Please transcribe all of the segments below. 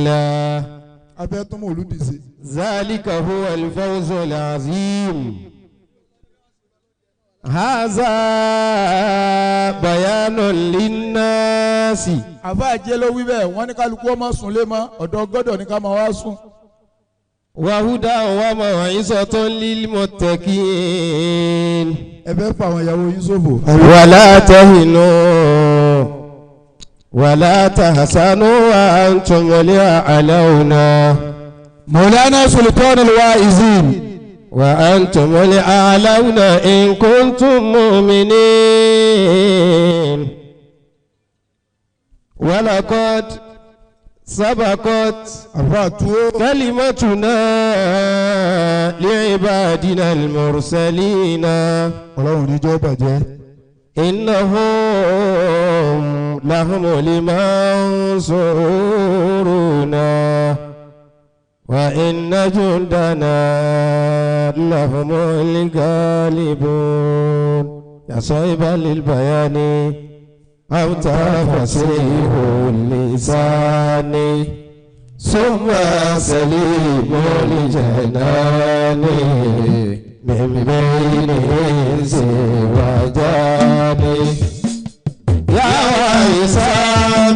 الله. Abẹ́ tó mọ̀ olùdíje. ذلك هو الفوز العظيم. هذا بيان للناس. Àbá àjẹ́ ló wí bẹ́ẹ̀, wọ́n ní kálukú ọmọ sùn lé mọ́ ọ̀dọ̀ gọ́dọ̀ ní ká máa wá sùn. وهدى وموعظة للمتقين. Ẹ fẹ́ fa àwọn ìyàwó yín ṣòfò. ولا تهنوا ولا تحزنوا وأنتم الأعلون. Mọ̀lánà Sultan al-Waizin. وأنتم الأعلون إن كنتم مؤمنين. ولقد سبقت Àbá tó. كلمتنا لعبادنا المرسلين. Ọlọ́run níjọ́ bàjẹ́. إنهم لهم المنصورون وإن جندنا لهم الغالبون. يا صاحب للبيان أنت فصيح اللسان ثم سليم الجنان من بين إنس وجان. يا عيسى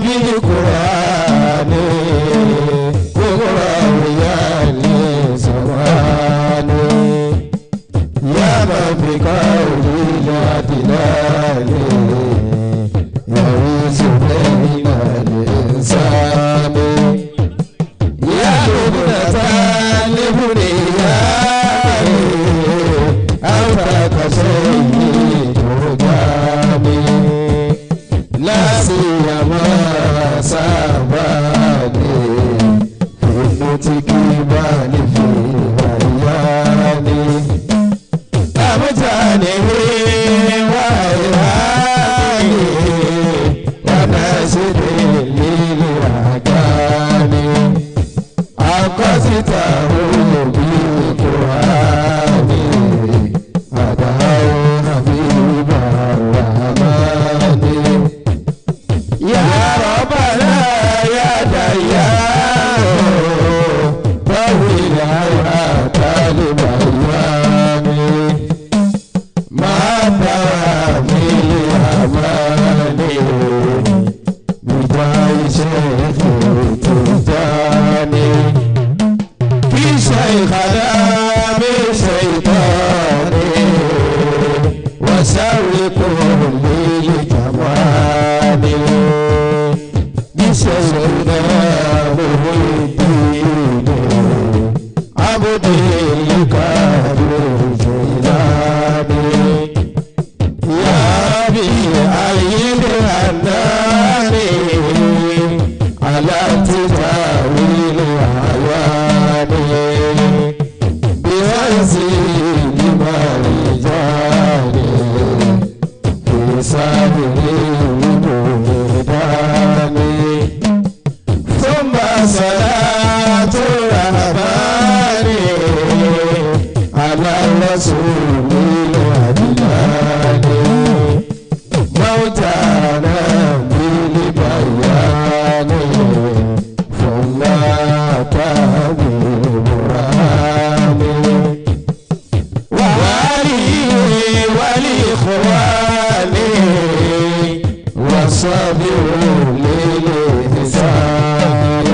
بالقرآن قراويا لسوان يا من بقول العدلان يعيش بين الإنسان. يا ابنة لبنيان أنت كسيد رجامي لا سيما سابني في النطق بل في البيان. أمتانه وإلهاني ونسد للأحكام أقصته بالقرآن أدعو حبيب الرحمن. يا ربنا يا ديان طويل الحياة لبيان ما ترى الأمان بداية شيخ تجاني في شيخنا من شيطاني وسوي كل جمالي بسيدنا محي الدين عبد القادر الجيلاني. يا ربي أيد النار على تجاويل أعواني بوزير مرجاني في صدري وجداني. ثم صلاة الرحمن على الرسول الأدنان موتانا بالبيان ثم بالبرهان. وعلي والإخوان وصبر للإحسان.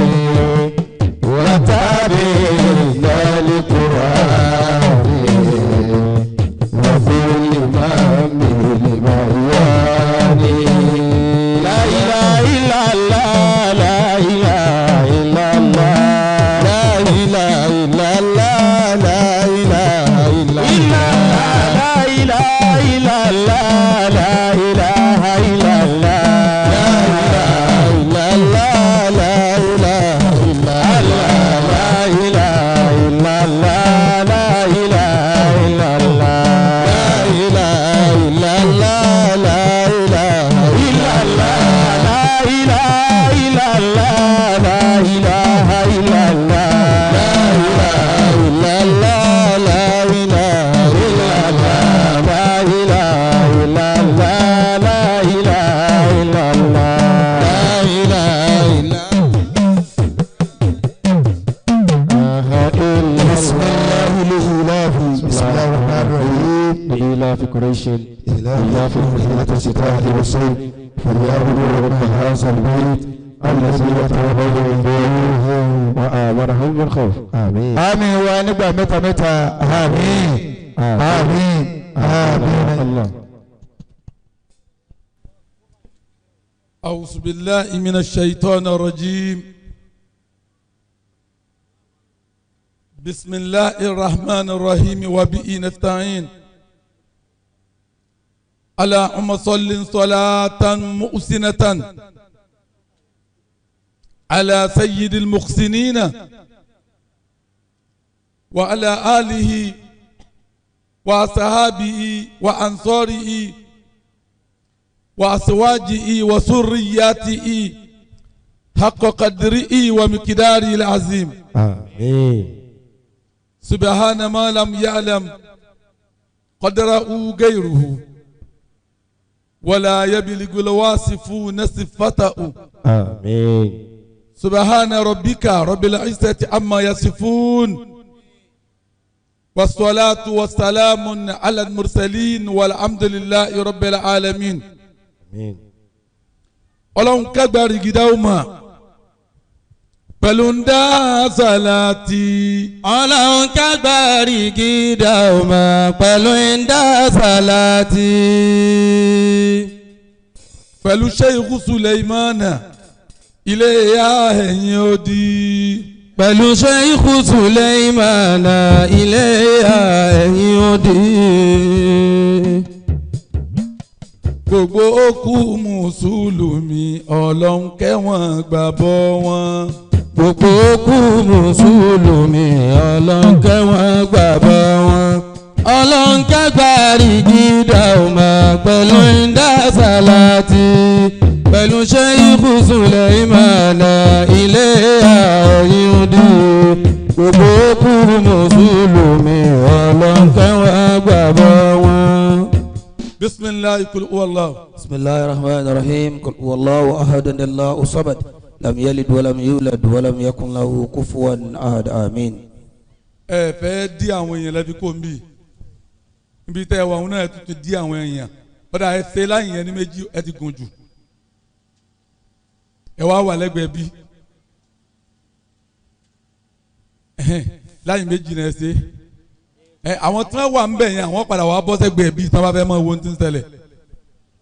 قريش إيلافهم رحلة الشتاء والصيف فليعبدوا رب هذا البيت الذي أطعمهم من جوع وآمنهم من خوف. آمين. آمين ونبقى متى متى. آمين آمين آمين. الله. أعوذ بالله من الشيطان الرجيم. بسم الله الرحمن الرحيم وبه نستعين. اللهم صل صلاة مؤسنة على سيد المحسنين وعلى آله وأصحابه وأنصاره وأزواجه وذرياته حق قدره ومقداره العظيم. آمين. سبحان ما لم يعلم قدره غيره ولا يبلغ الواصفون صفته. آمين. سبحان ربك رب العزة عما يصفون والصلاة والسلام على المرسلين والحمد لله رب العالمين. آمين. Ọlọ́run kẹgbàrí gidá ó mà pẹ̀lú ń dá sàlátì. Ọlọ́run kẹgbàrí gidá ó mà pẹ̀lú ń dá sàlátì. Pẹ̀lú Sheikh Suleimana ilé ya ẹ̀yìn odi. Pẹ̀lú Sheikh Suleimana ilé ya ẹ̀yìn odi. Gbogbo òkú mùsùlùmí Ọlọ́run kẹ́wọ̀n gbàbọ́ wọn. Gbogbo òkú mùsùlùmí Ọlọ́run kẹ́wọ̀n gbàbọ́ wọn. Ọlọ́run kẹ́gbàrí gídà ọmọ pẹ̀lú ìdá sàlátì. Pẹ̀lú Sheikh Suleimana ilé ẹ̀yìn odi. Gbogbo òkú mùsùlùmí Ọlọ́run kẹ́wọ̀n gbàbọ́ wọn. بسم الله قل هو الله. بسم الله الرحمن الرحيم. قل هو الله أحد الله الصمد لم يلد ولم يولد ولم يكن له كفوا أحد. آمين. Ẹ fẹ́ dí àwọn èèyàn lẹ́bi kó ń bì níbi tẹ́ ẹ wà òun náà ẹ tuntun dí àwọn èèyàn bọ́dà ẹ ṣe láyìn ẹni méjì ẹ ti gùn jù ẹ wá wà lẹ́gbẹ̀ẹ́ bí láyìn méjì náà ẹ ṣe ẹ àwọn tí wọn wà ń bẹ yẹn àwọn padà wà bọ́ sẹ́gbẹ̀ẹ́ bíi tí wọn bá fẹ́ mọ owó tí ń ṣẹlẹ̀.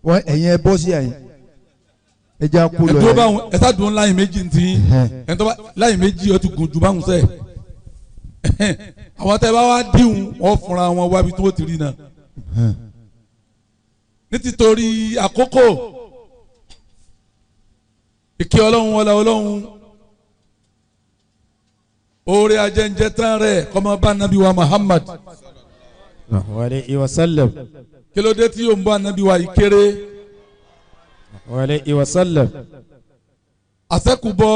Wọ́n ẹ̀yin ẹ bọ́ sí ẹ̀yin ẹ jẹ́ kó lọ yẹn. Ẹ dúró báwọn ẹ sá dùn láyìn méjì ntí ẹ tó bá láyìn méjì ó ti gùn ju báwọn sẹ́ àwọn tẹ́ bá wá díhùn wọ́n fúnra wọn wábi tó ti rí náà. Ní títorí àkókò ìkí ọlọ́run wọlé ọlọ́run oore ajẹ́njẹ́ tán rẹ̀ kọ́mọ bá nabi wa Muhammad. Alayhi wa sallam. Kí ló dé tí yóò ń bá nabi wa yìí kéré. Alayhi wa sallam. Àṣẹ́kùbọ̀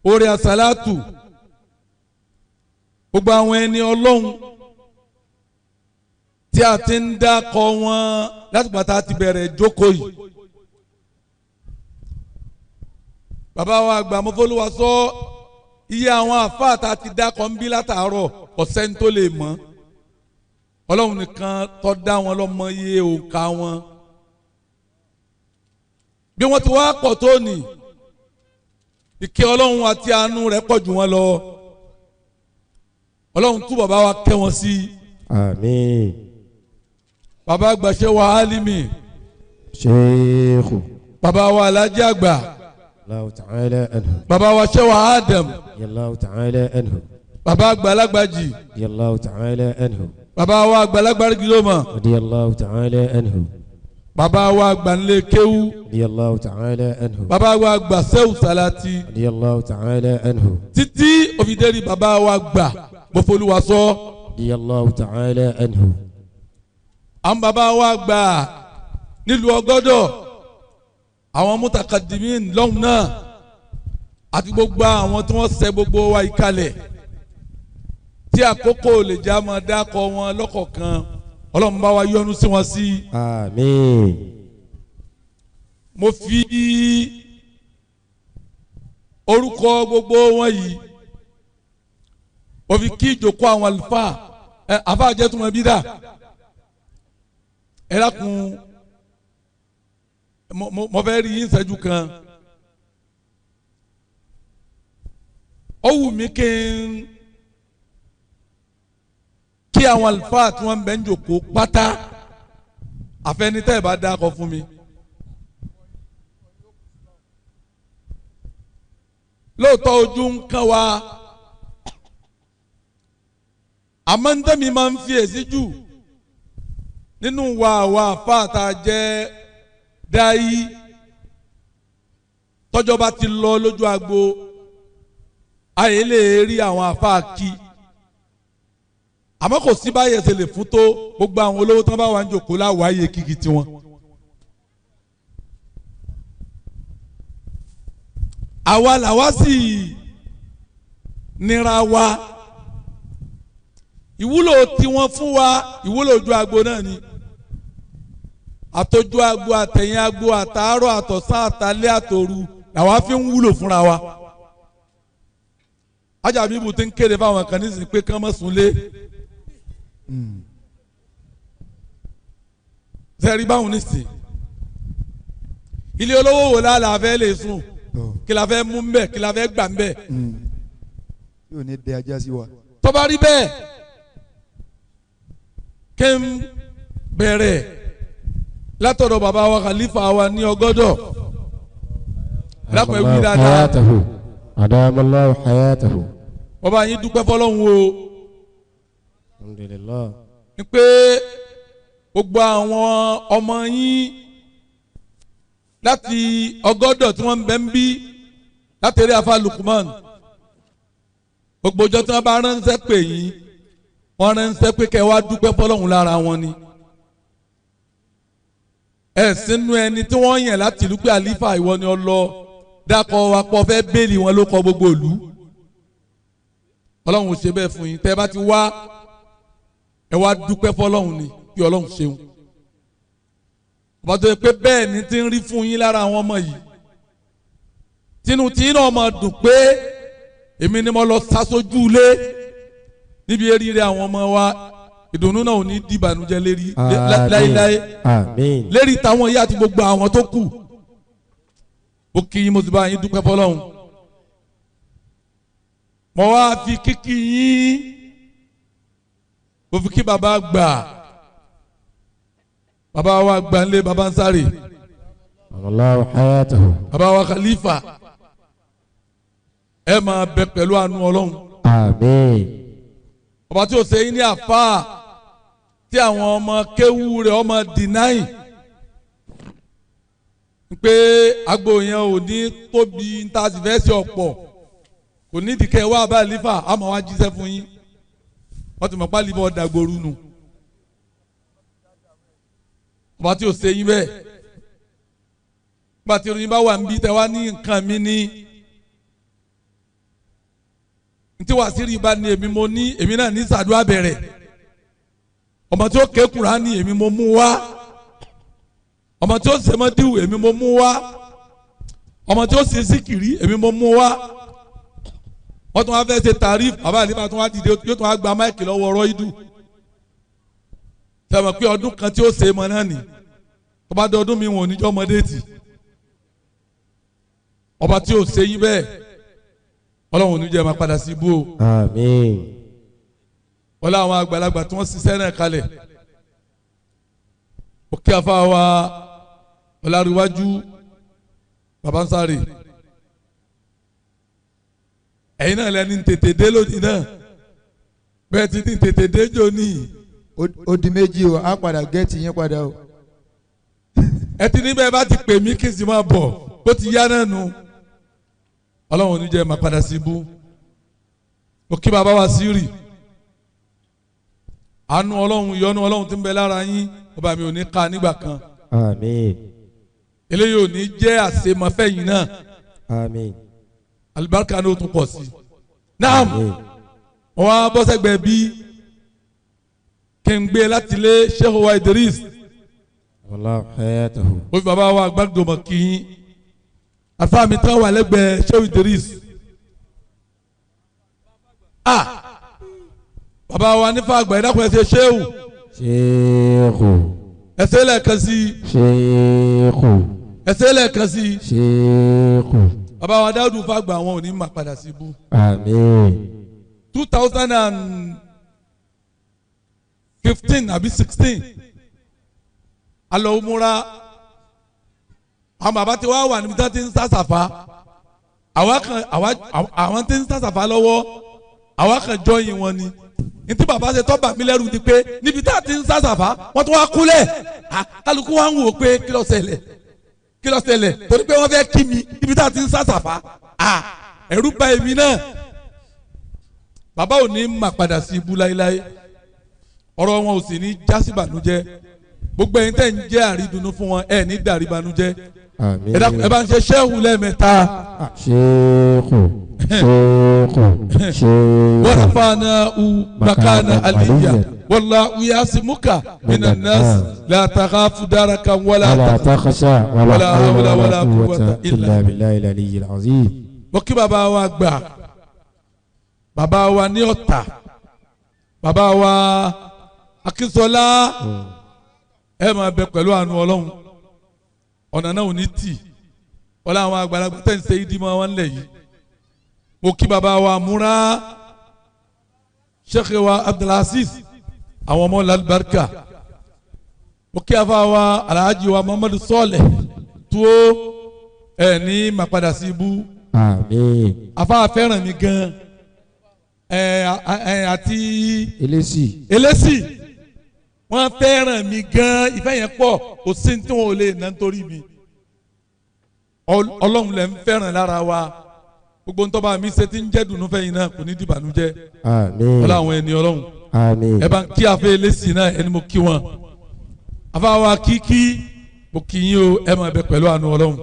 oore àsálàtù gbogbo àwọn ẹni ọlọ́run tí a ti ń dákọ̀ wọn látìgbà tá a ti bẹ̀rẹ̀ jókòó yìí. Bàbá wa àgbà mọ́fọ́lúwa sọ iye àwọn àfáà tá a ti dákọ̀ ń bí látàárọ̀ ọ̀sẹ́ni tó lè mọ̀. Ọlọ́run nìkan tó dá wọn lọ́mọ iye òǹkà wọn. Bí wọ́n ti wá pọ̀ tó nì, ìkẹ́ ọlọ́run àti àánú rẹ̀ pọ̀ jù wọ́n lọ. Ọlọ́run tú bàbá wa kẹ́ wọn sí. Àmín. Bàbá àgbàṣe wa Álímì. Ṣéèkù. Bàbá wa Alájí àgbà. Allahu ta'ala anhu. Bàbá wa Ṣẹ́wà Adam. Allahu ta'ala anhu. Bàbá àgbàlagbàjì. Allahu ta'ala anhu. Bàbá wa àgbàlagbà gílómà. Allahu ta'ala anhu. Bàbá wa àgbànlé kéwú. Allahu ta'ala anhu. Bàbá wa àgbà Sẹ́wù Sàlátì. Allahu ta'ala anhu. Títí òfìdérí bàbá wa àgbà Mọ́fọ́lúwa sọ. Allahu ta'ala anhu. Àwọn bàbá wa àgbà nílùú Ọgọ́dọ̀, àwọn mutakadimin lọ́hùn náà àti gbogbo àwọn tí wọ́n ṣe gbogbo wa ìkalẹ̀ tí àkókò lè já máa dákọ̀ wọn lọ́kọ̀ọ̀kan, Ọlọ́run bá wa yọ́nú sí wọn sí. Àmín. Mo fi orúkọ gbogbo wọn yìí mo fi kí ìjókòó àwọn àlùfáà ẹ àfáà jẹ́ túmọ̀ bí dà Ẹ dákun mo fẹ́ rí yín ìṣẹ́jú kan. Ó wù mí kí n kí àwọn àlùfáà tí wọ́n ń bẹ ń jòkó pátá àfẹnitẹ́ ẹ̀ bá dákọ̀ fún mi. Lóòótọ́ ojú ń kán wa àmọ́ ń tẹ́mi máa ń fi èsì jù nínú wa àwa àfáà tá a jẹ́ dáí tọ́jọba ti lọ lójú agbo ayé lè rí àwọn àfáà kí àmọ́ kò sí báyìí ẹsẹ̀ lè fún tó gbogbo àwọn olówó tán bá wà ń jòkó láwàáyé kíkì tiwọn. Àwa làwa sì nira wa ìwúlò tiwọn fún wa ìwúlò ojú agbo náà ni àtọjú agbo àtẹ̀yìn agbo àtàárọ̀ àtọ̀sán àtàlẹ́ àtòru làwa fi ń wúlò fúnra wa. Ajabibu ti ń kéde fáwọn kan nísìnyí pé kán mọ́ sunlé. Sẹ́ẹ̀rí báwọn nísìnyí ilé olówó wò lálẹ́ àfẹ́ lè sùn kí la fẹ́ mú mbẹ́ kí la fẹ́ gbà mbẹ́. Yóò ní dẹ ajá sí wa. Tó bá rí bẹ́ẹ̀ kí n bẹ̀rẹ̀ látọ̀dọ̀ bàbá wa khalifa wa ní ọgọ́dọ̀ lápẹ̀ wí dáadáa. Adamallahu hayatahu. Bàbá yín dúpẹ́ fọlọ́hún o. Alhamdulillah. Ní pé gbogbo àwọn ọmọ yín láti ọgọ́dọ̀ tí wọ́n ń bẹ ń bí láti eré afa Lukman gbogbo ọjọ́ tí wọ́n bá ránṣẹ́ pè yín wọ́n ránṣẹ́ pé kẹ́ wá dúpẹ́ fọlọ́hún lára wọn ni. Ẹ sínú ẹni tí wọ́n yàn láti ìlú pé àlífà ìwọ ni ọ lọ dákọ̀ wa pọ̀ fẹ́ bẹ́ẹ̀lì wọn ló kọ gbogbo ìlú. Ọlọ́run ò ṣe bẹ́ẹ̀ fún yín tẹ́ ẹ bá ti wá ẹ wá dúpẹ́ fọlọ́hún ni kí Ọlọ́run ṣeun. Ọba tó yẹ pé bẹ́ẹ̀ ni ti ń rí fún yín lára àwọn ọmọ yìí tinú tí náà máa dùn pé èmi ni mo lọ sásójú ilé níbi eríire àwọn ọmọ wa ìdùnnú náà ò ní di ìbànújẹ́ lérí láéláé lérí táwọn yìí àti gbogbo àwọn tó kù. Ó kí yín mo sì bá yín dúpẹ́ fọlọ́hún. Mo wá fi kíkí yín mo fi kí bàbá gbà bàbá wa gbà ńlẹ̀ bàbá ń sáré. Allahu hayatahu. Bàbá wa khalifa ẹ máa bẹ pẹ̀lú àánú Ọlọ́run. Àmín. Ọba tí o ṣe yín ní àfáà tí àwọn ọmọ kéwú rẹ̀ ọmọ dìnáì pé agbo yẹn ò ní tóbi níta sì fẹ́ ṣe ọ̀pọ̀ kò ní ìdíkẹ́ wá bá àlífà àmọ́ wá jíṣẹ́ fún yín wọ́n ti mọ̀ pé àlífà ọ̀dàgbòrú nù. Ọba tí o ṣe yín bẹ́ẹ̀ nígbà tí irun yín bá wà níbí tẹ wá ní nǹkan mi ní ntí wàá sí rí ibà ní èmi mo ní èmi náà ní sàdúrà bẹ̀rẹ̀ ọmọ tí ó ké Kùránì èmi mo mú wá ọmọ tí ó sèmọ́díwù èmi mo mú wá ọmọ tí ó ṣe síkìrì èmi mo mú wá wọ́n tún wá fẹ́ ṣe tàríf bàbá àlífà tún wá dìde yóò tún wá gba máìkì lọ́wọ́ ọ̀rọ̀ ìdù sẹ́wọ̀n pé ọdún kan tí ó ṣe mọ́ náà nì ọba dé ọdún mi wọn ò ní jọ́ ọmọdé tì ọba tí ó ṣe yín bẹ́ẹ̀ Ọlọ́run ò ní jẹ́ máa padà sí ibú o. Àmín. Wọ́n láwọn àgbàlagbà tí wọ́n ṣiṣẹ́ náà kalẹ̀ òkè afáwa ọ̀làríwájú babansáré ẹ̀yin náà lẹ́ni tètè dé lónìí náà bẹ́ẹ̀ ti ní tètè dé jò ní. Ó di méjì o, á padà gẹ́ẹ̀tì yín padà o. Ẹ ti ní bẹ́ẹ̀ bá ti pè mí kí n sì máa bọ̀ bó ti yá náà nu Ọlọ́run ò ní jẹ́ máa padà sí ibú. Òkè bàbá wa sí rì àánú Ọlọ́run ìyọ́nú Ọlọ́run tí ń bẹ lára yín ọba mi ò ní ká nígbà kan. Àmín. Eléyìí ò ní jẹ́ àṣemọ́fẹ́ yìí náà. Àmín. Alibarika ní o tún pọ̀ sí. Naam wọ́n á bọ́ sẹ́gbẹ̀ẹ́ bí kí n gbé láti lé Sheikh wa Idris. Wallahu hayatahu. Ó fi bàbá wa gbàdúgbò kí yín. Àlùfáà mi tán wà lẹ́gbẹ̀ẹ́ Sheikh Idris. Ah bàbá wa nífa àgbà ẹ̀dá kan ẹ̀ ṣe ṣéwù. Ṣéwù. Ẹsẹ̀ lẹ́ẹ̀kan sí. Ṣéèkù. Ẹsẹ̀ lẹ́ẹ̀kan sí. Ṣéèkù. Bàbá wa Dáúdù Fágbà wọn ò ní máa padà sí ibú. Àmín. 2015 àbí 16 alọ múra àwọn bàbá tí wàá wà níbi tí wọ́n ti ń sàṣàfà àwọn tí ń sàṣàfà lọ́wọ́ àwọn kan jọyìn wọn ni ntí bàbá ṣe tọ́ bà mí lẹ́rù ni pé níbi tí a ti ń sàṣàfà wọ́n tún wá kúlẹ̀ kálukú wa ń wò pé kí ló ṣẹlẹ̀ kí ló ṣẹlẹ̀ torí pé wọ́n fẹ́ kí mi níbi tí a ti ń sàṣàfà ẹ̀rù bà èmi náà. Bàbá ò ní mà padà sí ibú láéláé ọ̀rọ̀ wọn ò sì ní jásí bànújẹ́ gbogbo ẹ̀yin tẹ́ ń jẹ́ àrídùnnú fún wọn ẹ̀ ní dàrí bànújẹ́. Àmín. Ẹ bá ń ṣe ṣẹ́hù lẹ́ẹ̀mẹ́ta. Ṣéèkù ṣéèkù ṣéèkù. Warafana u makana aliyya wallahu yasimuka minan nas la takhafu darakan wala takhsha wala hawla wala quwwata illa billahil aliyyil azim. Mo kí bàbá wa gbà bàbá wa ní Ọ̀tà bàbá wa Akínsọ́lá ẹ máa bẹ pẹ̀lú àánú Ọlọ́run ọ̀nà náà ò ní tì ọlá àwọn àgbàlagbà tẹ̀ ń ṣe ìdí mọ́ wọn lẹ̀ yìí. Mo kí bàbá wa múra Sheikh wa Abdulaziz àwọn ọmọ lalibarika. Mo kí afa wa Alhaji wa Muhammadu Sọlẹ tó ẹ ní màpadà sí ibú. Àmín. Afa fẹ́ràn mi gan ẹ ẹ àti elesi wọ́n fẹ́ràn mi gan ìfẹ́ yẹn pọ̀ kò sí tí wọn ò lè ná nítorí mi. Ọlọ́run lẹ ń fẹ́ràn lára wa gbogbo ntọ́ba mi ṣe ti ń jẹ́ dùnú fẹ́yìn náà kò ní dìbànújẹ́. Àmín. Ọlọ́ àwọn ẹni Ọlọ́run. Àmín. Ẹ bá ń kí afẹ́ elesi náà ẹni mo kí wọn afáwa kíkí mo kí yín o ẹ máa bẹ pẹ̀lú àánú Ọlọ́run.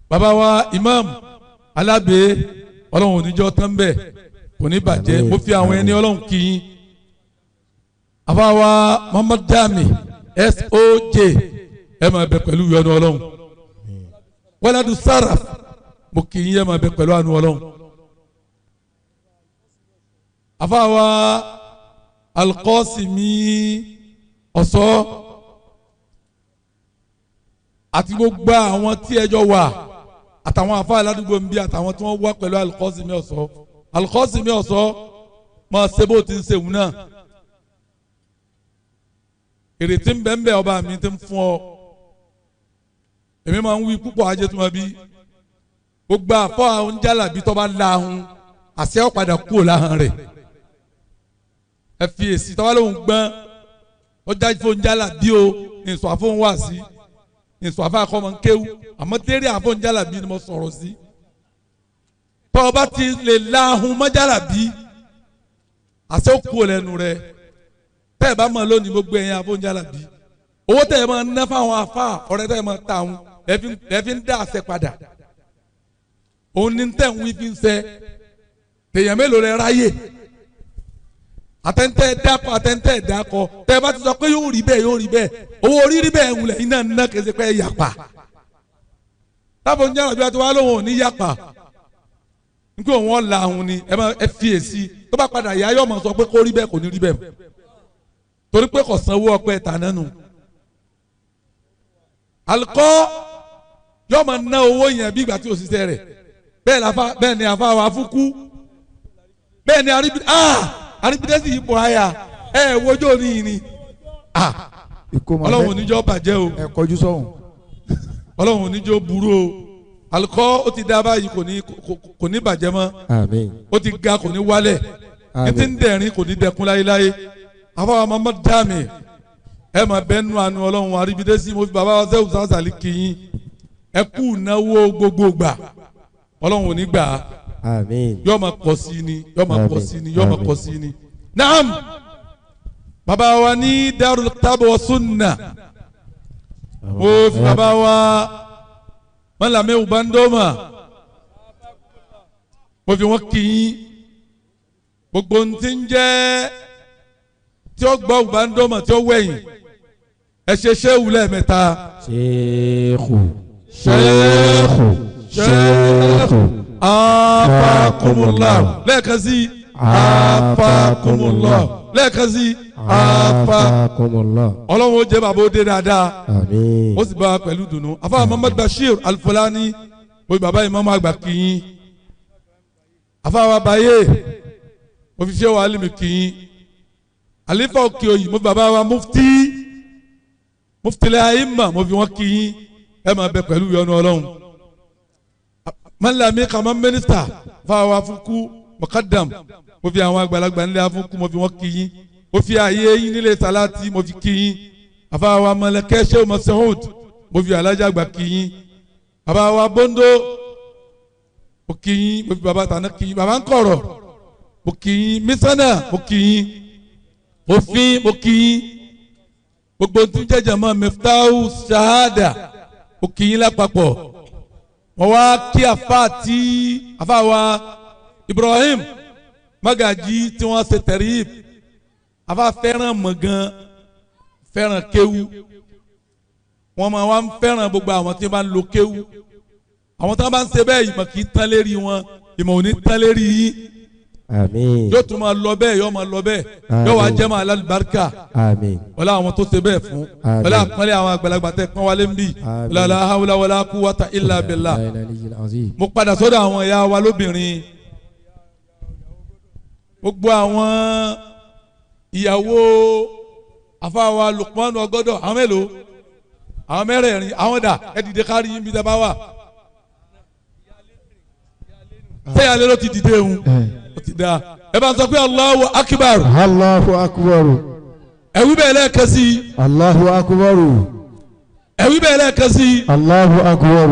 Bàbá wa Imam Alábẹ́ Ọlọ́run oníjọ́ tán bẹ́ẹ̀ kò ní bàjẹ́ mo fi àwọn ẹni Ọlọ́run kí yín. Àfáwa Muhammad Jami SOJ ẹ máa bẹ pẹ̀lú ìyọ́nú Ọlọ́run. Waladu Saraf mo kì í yẹ máa bẹ pẹ̀lú àánú Ọlọ́run. Àfáwa Alqasimi Ọ̀sọ́ àti gbogbo àwọn tí ẹjọ́ wà àtàwọn àfáà aládùúgbò ń bí àtàwọn tí wọ́n wá pẹ̀lú Alqasimi Ọ̀sọ́. Alqasimi Ọ̀sọ́ máa ṣe bó ti ń ṣe òun náà. Èrè tí ń bẹ ń bẹ ọba mi ti ń fún ọ èmi máa ń wí púpọ̀ ajé tó máa bí gbogbo àfọ àwọn jálàbí tó bá lahun àṣẹ ọ̀padà kúrò láhàn rẹ̀ ẹ fi èsì tó bá lóhùn gbọ́n ọjà fún jálàbí o ìsọ àfọ̀hún wà sí ìsọ àfọ àkọ́mọ ń kéwú àmọ́ tẹ́rẹ́ àfọ̀hún jálàbí ni mo sọ̀rọ̀ sí tó o bá ti lè lahun mọ́ jálàbí àṣẹ kúrò lẹ́nu rẹ̀ tẹ́ ẹ bá mọ̀ lónìí gbogbo ẹ̀yin àfọ̀njálàbí owó tẹ́ ẹ máa ná fáwọn afá ọ̀rẹ́ tẹ́ ẹ máa ta àwọn ẹ fi ń dá àṣẹ padà òun ní tẹ́ ń wí fi ń sẹ́ tèèyàn mélòó rẹ ráyè àtẹ̀ntẹ̀ dákọ̀ àtẹ̀ntẹ̀ dákọ̀ tẹ́ ẹ bá ti sọ pé yóò rí bẹ́ẹ̀ yóò rí bẹ́ẹ̀ owó orí rí bẹ́ẹ̀ wulẹ̀ iná ná kẹsì pé yàpá táfọ̀njálàbí àti wàá lóhùn òní yàpá nkí òun ọ̀la òun ni ẹ máa fi èsì tó bá padà yá yọ̀ mọ̀ sọ pé kó rí bẹ́ẹ̀ kò ní rí bẹ́ẹ̀ torí pé kò sanwó ọpẹ́ tàná nù. Alikọ yóò máa ná owó yẹn bí ìgbà tí òṣìṣẹ́ rẹ̀ bẹ́ẹ̀ ni àfa wa fúkú bẹ́ẹ̀ ni aribidẹ́sì yìí bọ̀ àyà ẹ̀ wojó ní yìí ni Ọlọ́run oníjọ́ bàjẹ́ o ẹ kọjú sọ́hùn Ọlọ́run oníjọ́ burú o. Alikọ ó ti dá báyìí kò ní bàjẹ́ mọ́. Àmín. Ó ti ga kò ní wálẹ̀ ní ti ń dẹ̀rín kò ní dẹkun láéláé. Àfáwa Muhammad Jami ẹ máa bẹ nù àánú Ọlọ́run àríbidẹ́sí mo fi bàbá wa sẹ́wù sàṣàlì kìyìn ẹ kú náwó gbogbo gbà Ọlọ́run ò ní gbà á. Àmín. Yóò máa pọ̀ sí ni yóò máa pọ̀ sí ni yóò máa pọ̀ sí ni. Naam bàbá wa ní Darul Kitab wa Sunna mo fi bàbá wa Mọ́làmí Ubandoma mo fi wọ́n kìyìn gbogbo ntí ń jẹ́ tí ó gbọ́ Ubandoma tí ó wẹ̀yìn ẹ ṣe ṣéwù lẹ́ẹ̀mẹ́ta. Ṣéèkù ṣéèkù ṣéèkù. Afakumullah lẹ́ẹ̀kan sí afakumullah. Lẹ́ẹ̀kan sí afa ọlọ́run ó jẹ́ bàbá ó dé dáadáa ó sì bá a pẹ̀lú dùnú. Afa Muhammad Bashir Alfulani mo fi bàbá ìmáàmù àgbà kìyìn. Afa wa Baye mo fi ṣé wa alimi kìyìn. Àlífà òkè òyì mo fi bàbá wa mufti mufti lẹ́yìnmà mo fi wọ́n kìyìn. Ẹ máa bẹ pẹ̀lú ìyọ́nú ọlọ́run. Mọ́lámi kàmá mínísítà fáwọn afúnkú mọ̀kádàm mo fi àwọn àgbàlagbà nílé afúnkú mo fi wọ́n kìyìn. Mo fi ààyè yín nílé sàláàtì mo fi kìyìn. Àfàwọn amọ̀lẹ́kẹ́ ṣéwù mọ̀sẹ́hùd mo fi alájà àgbà kìyìn. Bàbá wa bóńdó mo kìyìn, mo fi bàbá tàná kìyìn. Bàbá ńkọ̀rọ̀ mo kìyìn. Mísánà mo kìyìn. Òfin mo kìyìn. Gbogbo tí ń jẹjẹ mọ́ Miftahu Shahada mo kìyìn lápapọ̀. Mo wá kí afa tí afa wa Ibrahim Magaji tí wọ́n ṣe tẹ̀rí. Afa fẹ́ràn mọ̀ gan, fẹ́ràn kéwú. Wọ́n máa wá ń fẹ́ràn gbogbo àwọn tí wọ́n bá ń lo kéwú. Àwọn tí wọ́n bá ń ṣe bẹ́ẹ̀ ìmọ̀ kì í tán lérí wọn, ìmọ̀ ò ní tán lérí yín. Àmín. Yóò tún máa lọ bẹ́ẹ̀, yóò máa lọ bẹ́ẹ̀. Yóò wá jẹ́ máa lálùbáríkà. Àmín. Wọlé àwọn tó ṣe bẹ́ẹ̀ fún. Wọlé àpọ́nlé àwọn àgbàlagbà tẹ pọ́n wálé ń bì. Àmín. La hawla wala quwwata illa billah. Mo padà sọ́dọ̀ àwọn ìyá wa lóbìnrin. Gbogbo àwọn ìyàwó àfáwa Lukmanu Ọgọ́dọ̀, àwọn mélòó? Àwọn mẹ́rẹ̀ẹ̀rin, àwọn dà ẹ dìde kárí yín bí tẹ́ bá wà. Sẹ́yàlẹ́ ló ti dìde ń. Ó ti da. Ẹ bá ń sọ pé Allahu Akbar. Allahu Akbar. Ẹ wí bẹ́ẹ̀ lẹ́ẹ̀kan sí i. Allahu Akbar. Ẹ wí bẹ́ẹ̀ lẹ́ẹ̀kan sí i. Allahu Akbar.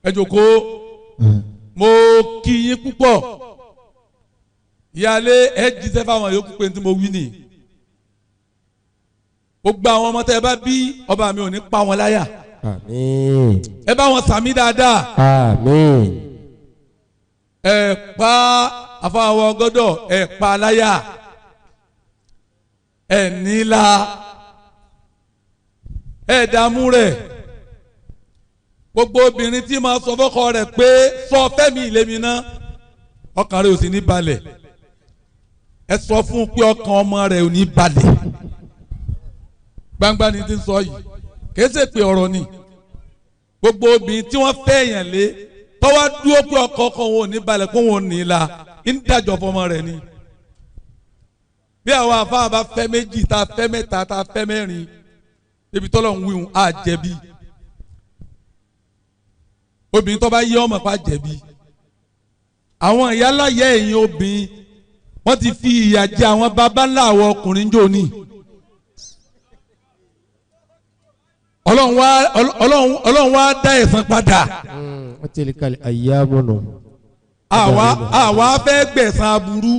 Ẹ jókòó. Mo kí yín púpọ̀. Ìyáálé ẹ jíṣẹ́ fáwọn yòókù pé tí mo wí nìyí. Gbogbo àwọn ọmọ tẹ́ ẹ bá bí ọba mi ò ní pa wọn láyà. Àmín. Ẹ bá wọn sàmí dáadáa. Àmín. Ẹ pa àfàwọn ọgọ́dọ̀ ẹ pa láyà. Ẹ nílá. Ẹ dààmú rẹ̀. Gbogbo obìnrin tí máa sọ fọ́kọ rẹ̀ pé sọ fẹ́mi ìlémi náà ọkàn rẹ̀ ò sì ní balẹ̀. Ẹ sọ fún un pé ọkàn ọmọ rẹ̀ ò ní balẹ̀. Gbangba ni ti ń sọ yìí, kìí ṣe pé ọ̀rọ̀ ni. Gbogbo obìnrin tí wọ́n fẹ́ yàn lé tọ́wá dúró pé ọkọ ọkọ wọn ò ní balẹ̀ kó wọn ò ní la ń dájọ́ fọmọ rẹ̀ ni. Bí àwọn afáà bá fẹ́ méjì tá a fẹ́ mẹ́ta tá a fẹ́ mẹ́rin débi tọ́lọ̀ ń wíhun á jẹ̀bi. Obìnrin tó bá yé ọmọ pa jẹ̀bi. Àwọn ìyáláyé ẹ̀yìn obìnrin wọ́n ti fi ìyà jẹ àwọn baba ńlá àwọn ọkùnrin jò ní. Ọlọ́run wá dá ẹ̀san padà. Àwa fẹ́ gbẹ̀san aburú.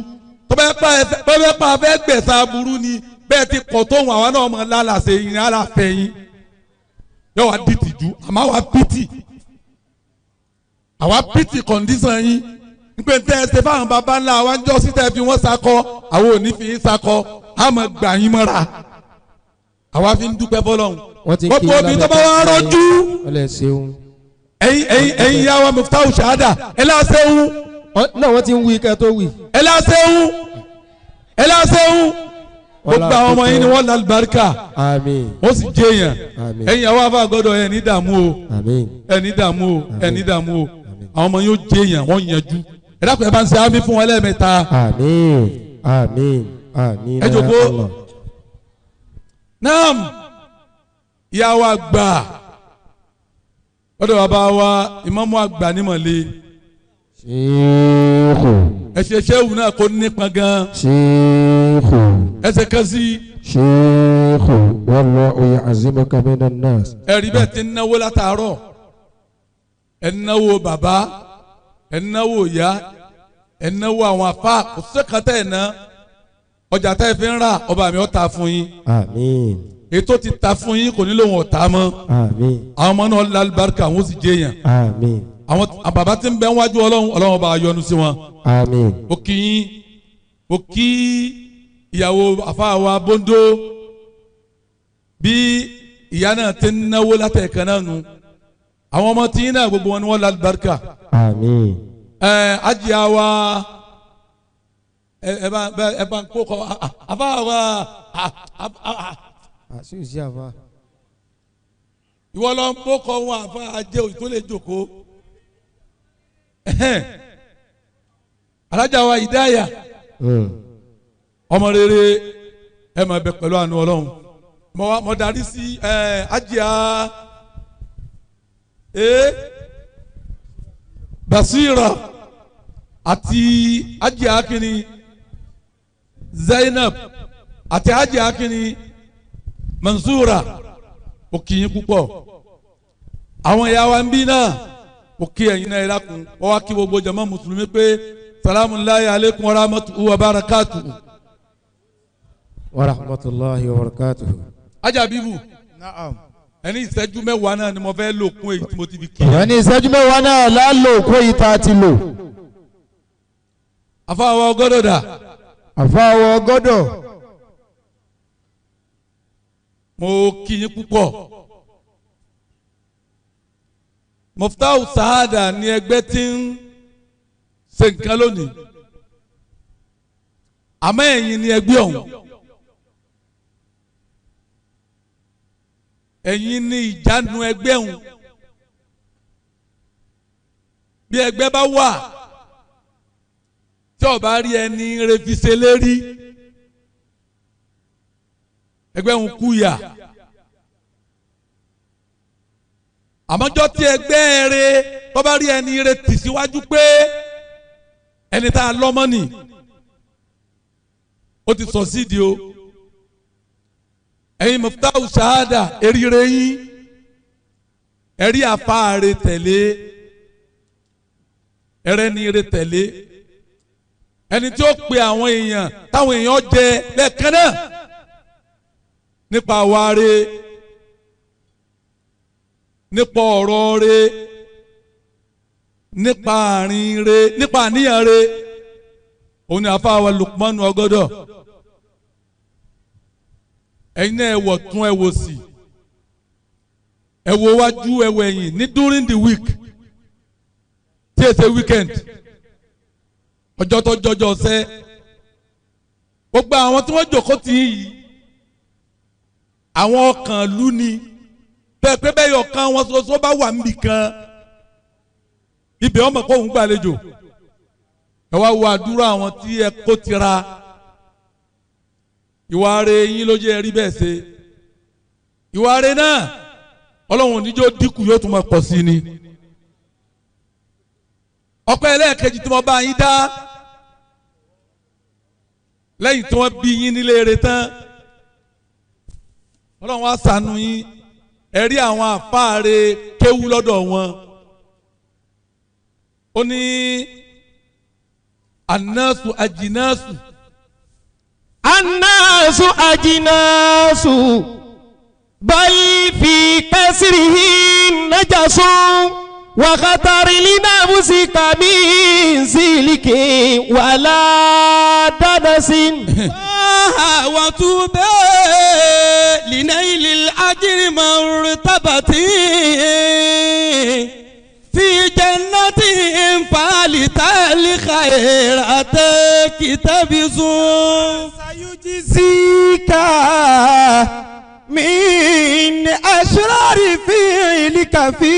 Tó bẹ́ẹ̀ pa fẹ́ gbẹ̀san aburú ni bẹ́ẹ̀ ti kọ̀ tóun àwa náà mọ̀ lálàsẹ̀ yín aláfẹ́ yín. Yóò wá di tìjú àmọ́ àwa pìtì. Àwa pìtì kọ̀ǹdísàn yín. Nígbà tẹ́ ẹ ṣe fáwọn baba ńlá wa ń jọ́ sí tẹ́ fi wọ́n sakọ àwọn ò ní fi yín sakọ àmọ́ gbà yín mọ́ra. Àwa fi ń dúpẹ́ fọlọ́run. Gbogbo obìnrin tó bá wá rọ́jú. Ẹ̀yin ìyá wa Muftahu Shahada ẹ láṣẹ́hún. Náà wọ́n ti ń wí kẹ́ tó wí. Ẹ láṣẹ́hún. Ẹ láṣẹ́hún. Gbogbo àwọn ọmọ yín ni wọ́n lálùbáríkà. Àmín. Wọ́n sì jẹ́ èèyàn. Àmín. Ẹ̀yin àwọn afa gbọ́dọ̀ ẹ̀ ní dààmú o. Àmín. Ẹ̀ ní dààmú o. Ẹ̀ ní dààmú o. Àwọn ọmọ yín ó jẹ́ èèyàn wọ́n yanjú. Ẹ dákun ẹ bá ń ṣe àmín fún wọn lẹ́ẹ̀mẹ́ta. Àmín. Àmín. Àmín. Ẹ jókòó. Naam. Ìyá wa gbà lọ́dọ̀ bàbá wa ìmáàmù àgbà nímọ̀lé. Ṣéèkù. Ẹ̀ṣẹ̀ ṣéwù náà kò nípa gan. Ṣéèkù. Ẹsẹ̀ kan sí. Ṣéèkù wallahu ya'zimuka minan nas. Ẹ̀rí bẹ́ẹ̀ ti ń náwó látàárọ̀. Ẹ̀ ń náwó bàbá, ẹ̀ ń náwó ìyá, ẹ̀ ń náwó àwọn afá kò sẹ́kàtà ẹ̀ ná. Ọjà tá ẹ fi ń rà ọba mi ó ta fún yín. Àmín. Ètò ti ta fún yín kò nílò wọn ọ̀tá mọ́. Àmín. Àwọn ọmọ náà lálùbáríkà àwọn ó sì jẹ́ èèyàn. Àmín. Àwọn bàbá tí ń bẹ wájú Ọlọ́run Ọlọ́run bá yọ́nú sí wọn. Àmín. Ó kí yín, ó kí ìyàwó àfáàwá bóńdó bí ìyá náà ti ń náwó látẹ̀kẹ́ náà nu. Àwọn ọmọ tí yín náà gbogbo wọn ni wọ́n lálùbáríkà. Àmín. Ẹ ajíyá wa Ẹ bá ẹ bá ń kó kọ àfa wa. Àṣìṣe àfa. Ìwọ lọ ń kó kọ wọn àfa ajé òyìn tó lè jókòó. Alájà wa Ìdáyà ọmọ rere ẹ máa bẹ pẹ̀lú àánú Ọlọ́run. Mo darí sí Ajia Basira àti Ajia kini Zainab àti Ajia kini Mansura. Ó kí yín púpọ̀. Àwọn ìyá wa ń bí náà ó kí ẹ̀yin náà ẹ̀rákùn. Wọ́n wá kí gbogbo jàmá mùsùlùmí pé salamu alaykum wa rahmatuhu wa barakatuhu. Wa rahmatulahi wa barakatuhu. Ajá bíbù. Naam. Ẹni ìṣẹ́jú mẹ́wàá náà ni mo fẹ́ lò kún èyí tí mo ti fi kí. Ẹni ìṣẹ́jú mẹ́wàá náà la lò kún èyí tá a ti lò. Àfàwọ̀ ọgọ́dọ̀ dà. Àfàwọ̀ ọgọ́dọ̀. Mo kí yín púpọ̀. Muftau Saada ni ẹgbẹ́ tí ń ṣe nǹkan lónìí. Àmọ́ ẹ̀yin ni ẹgbẹ́ ọ̀hún. Ẹ̀yin ni ìjánu ẹgbẹ́ ọ̀hún. Bí ẹgbẹ́ bá wà tí ó bá rí ẹni refise lérí, ẹgbẹ́ ọ̀hún kú yà. Àmọ́jọ́ tí ẹgbẹ́ rẹ tó bá rí ẹni rẹ tì síwájú pé ẹni tá a lọ́mọ́ nì, ó ti sọ sídìí o. Ẹ̀yin Muftau Saada eríire yín, ẹ̀rí àfáàrẹ tẹ̀lé, ẹrẹ́ni rẹ tẹ̀lé, ẹni tí ó pe àwọn èèyàn táwọn èèyàn jẹ lẹ́ẹ̀kan náà nípa wáre, nípa ọ̀rọ̀ rẹ, nípa àárín rẹ, nípa àníyàn rẹ. Òun ni àfáà Lukmanu Ọgọ́dọ̀. Ẹ̀yin náà ẹ wọ̀ tún ẹ wò sí, ẹ wò wájú ẹ wò ẹ̀yìn ní during the week tí ẹ ṣe weekend, ọjọ́ tó jọjọ ọ̀sẹ̀. Gbogbo àwọn tí wọ́n jòkó tì í yìí, àwọn ọkàn lú ni bẹ́ẹ̀ pé bẹ́ẹ̀ yọ kan wọn ṣoṣo bá wà níbì kan, ibẹ̀ ọmọ kó òun gbàlejò. Ẹ wá wo àdúrà àwọn tí ẹ kó tira. Ìwà rẹ̀ yín ló jẹ́ rí bẹ́ẹ̀ ṣe. Ìwà rẹ̀ náà Ọlọ́run oníjó dínkù, yóò tún máa pọ̀ sí ni. Ọpẹ́ ẹlẹ́ẹ̀kejì tí mo bá yín dá lẹ́yìn tí wọ́n bí yín nílé rẹ̀ tán, Ọlọ́run wá ṣàánú yín, ẹ rí àwọn àfáàrẹ kéwú lọ́dọ̀ wọn. Ó ní anáṣu àjìnáṣu. Anáṣu àjìnáṣu bal fi kasrihi najasu wa khatari linafsika min siliki wala danasin. وتوبى لنيل الأجر مرتبة في جنة فالت الخيرات كتبز. سيجزيك من أشرار فعلك في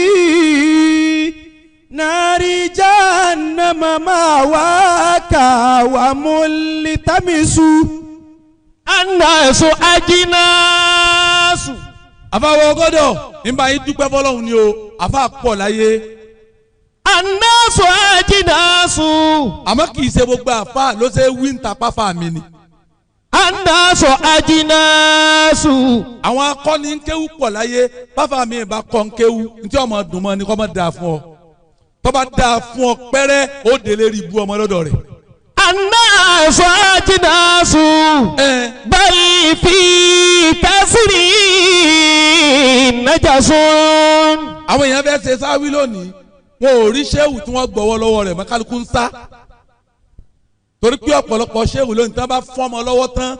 نار جهنم مأواك وملتمس. Annasu ajinasu. Àfàwọ̀ ọgọ́dọ̀ nígbà yín dúpẹ́ fọlọ́hún ni o, àfà pọ̀ láyé. Annasu ajinasu. Àmọ́ kì í ṣe gbogbo àfà ló ṣe wí ń ta páfà mi ni. Annasu ajinasu. Àwọn akọni ń kéwú pọ̀ láyé, páfà mi ìbá kọ́ ń kéwú, ntí ọmọ dùn mọ́ ni kọ́ mọ́ dáa fún ọ. Tọ́ bá dáa fún ọ pẹ́rẹ́, ó délé rí ibú ọmọ lọ́dọ̀ rẹ̀. Annasu ajinasu bal fi kasri najasun. Àwọn èèyàn fẹ́ ṣe sáwí lónìí, wọn ò rí ṣéwù tí wọ́n gbọ́wọ́ lọ́wọ́ rẹ̀ mọ́, kálukú ń sá. Torí pé ọ̀pọ̀lọpọ̀ ṣéwù lónìí tí wọ́n bá fọ́mọ lọ́wọ́ tán,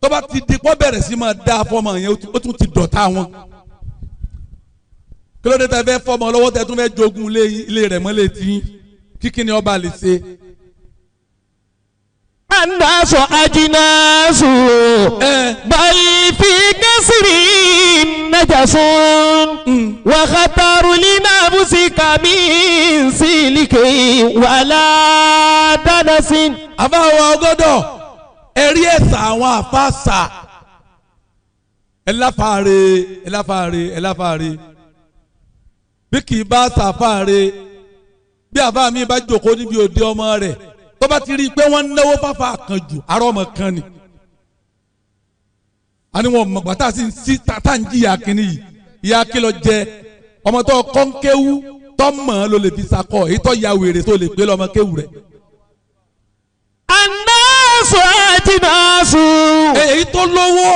tó bá ti di pọ́ bẹ̀rẹ̀ sí máa dá fọ́mọ yẹn, ó tún ti dọ̀tá wọn. Kí ló dé tẹ́ fẹ́ fọ́mọ lọ́wọ́ tẹ́ tún fẹ́ jogún ilé rẹ̀ mọ́lẹ̀ tí kíkí ni ọba lè ṣe. الناس أجناس بل في كسر نجس وخطر لنفسك من سلك ولا دنس. Àfáwọn ọgọ́dọ̀ ẹ̀rí ẹ̀sà àwọn àfáàsà ẹ̀láfàre ẹ̀láfàre ẹ̀láfàre bí kì í bá sàfàre bí àfáà mi bá jókòó níbi òde ọmọ rẹ̀ tó bá ti rí i pé wọ́n ń náwó fáfá kan jù arọ́ ọmọ kan ni. A ní wọn mọ̀gbà tá a sì ń sí tá a ń jìyà kínní yìí ìyá kí lọ jẹ ọmọ tó kọ́ ń kéwú tó mọ̀ ọ́n ló lè fi sakọ èyí tó ya wèrè tó lè pé lọ́mọ kéwú rẹ̀. Annasu ajinasu. Èyí tó lówó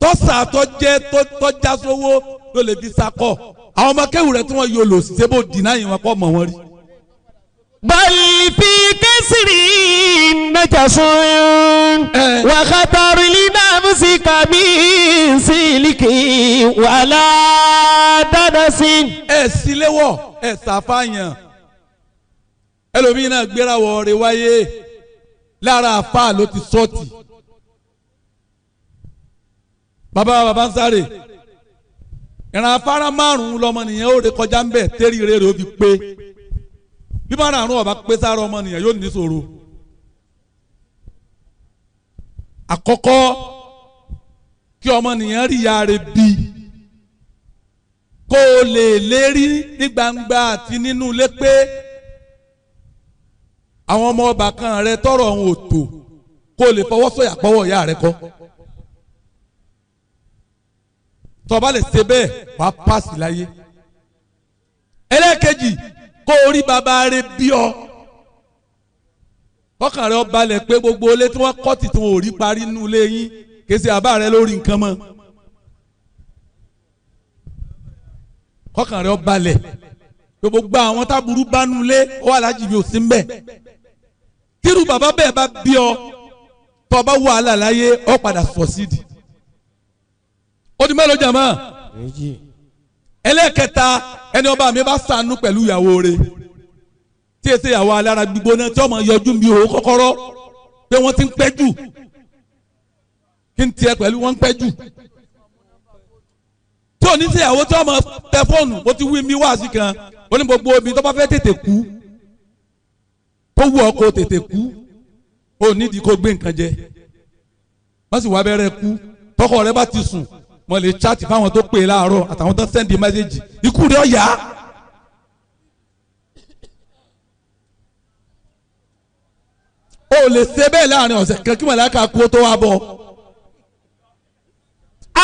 tó sà tó jẹ tó já sówó ló lè fi sakọ àwọn ọmọ kéwú rẹ̀ tí wọ́n yóò lò sí sébò dìnnà yìí wọn kọ́ mọ̀ wọ́n rí. بل في كسر نجس وخطر لنفسك من سلك ولا دنس. Ẹ síléwọ̀ ẹ sàfàyàn ẹlòmíín náà gbéra wọ̀ rẹ̀ wáyé lára àfa ló ti sọ́ọ̀tì. Bàbá bàbá ń sáré ìran afárá márùn-ún lọmọnìyàn ó ré kọjá ń bẹ̀ tẹ́rì rẹ̀ ó fi pé bí márùn-ún ọba pé sára ọmọnìyàn yóò ní ṣòro. Àkọ́kọ́ kí ọmọnìyàn rí ìyá rẹ̀ bí kó o lè lérí ní gbangba àti nínú ilé pé àwọn ọmọ ọba kan rẹ tọrọ òun ò tó kó o lè fọwọ́ sọ̀yà pọ́wọ́ ìyá rẹ kọ́. Tó bá lè ṣe bẹ́ẹ̀ wàá pàṣẹ láyé. Ẹlẹ́ẹ̀kejì kó o rí bàbá rẹ bí ọ ọkàn rẹ ó balẹ̀ pé gbogbo ilé tí wọ́n kọ́ tì tí wọn ò rí parí nínú ilé yín kì í ṣe bàbá rẹ lórí nǹkan mọ́. Ọkàn rẹ ó balẹ̀ pé gbogbo àwọn táburú bá nínú ilé ó wà lájìbí òsín ń bẹ̀. Tírú bàbá bẹ́ẹ̀ bá bí ọ tó bá wàhálà láyé ọ padà sọ sídìí. Ó di mélòó jàmá? Ẹlẹ́kẹta ẹni ọba mi bá ṣàánú pẹ̀lú ìyàwó rẹ̀ tí èsè ìyàwó alára gbígbóná tí ọmọ yọjú mi ò kọ́kọ́rọ́ pé wọ́n ti ń pẹ́ jù kí n tiẹ̀ pẹ̀lú wọ́n ń pẹ́ jù tí ò ní sí ìyàwó tí ọmọ tẹ fóònù ó ti wí mi wá sí kan ó ní gbogbo obìnrin tó bá fẹ́ tètè kú tó wù ọ́ kó tètè kú ó nídìí kó gbé nǹkan jẹ wọ́n sì wá bẹ̀rẹ̀ kú tọkọ rẹ bá ti sùn mo lè chaati fáwọn tó pè é láàárọ̀ àtàwọn tó sẹ́ndì mẹ́sẹ̀gì ikú rẹ̀ ọ̀yà. O lè ṣe bẹ́ẹ̀ láàrin ọ̀sẹ̀ kan kí màláíkà kú tó wá bọ̀.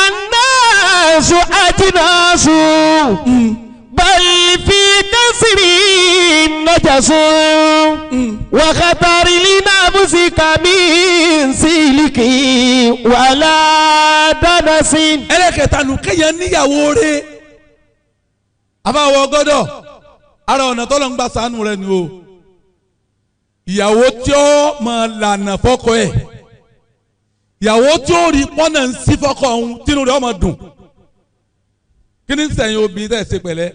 Annasu ajinasu bal fi kasri najasu wa khatari linafsika min siliki wala danasin. Ẹlẹ́kẹta nù kéèyàn níyàwó rẹ̀ àbáwọ̀ ọgọ́dọ̀ ara ọ̀nà tọ́lọ̀ ń gbà sànù rẹ̀ ni o. Ìyàwó tí ó máa lànà fọ́kọ ẹ̀ ìyàwó tí ó rí pọ́nà ń sí fọ́kọ ọ̀hún tínú rẹ̀ ó máa dùn. Kí ni sẹ́yìn obìnrin tẹ̀ ṣe pẹ̀lẹ́?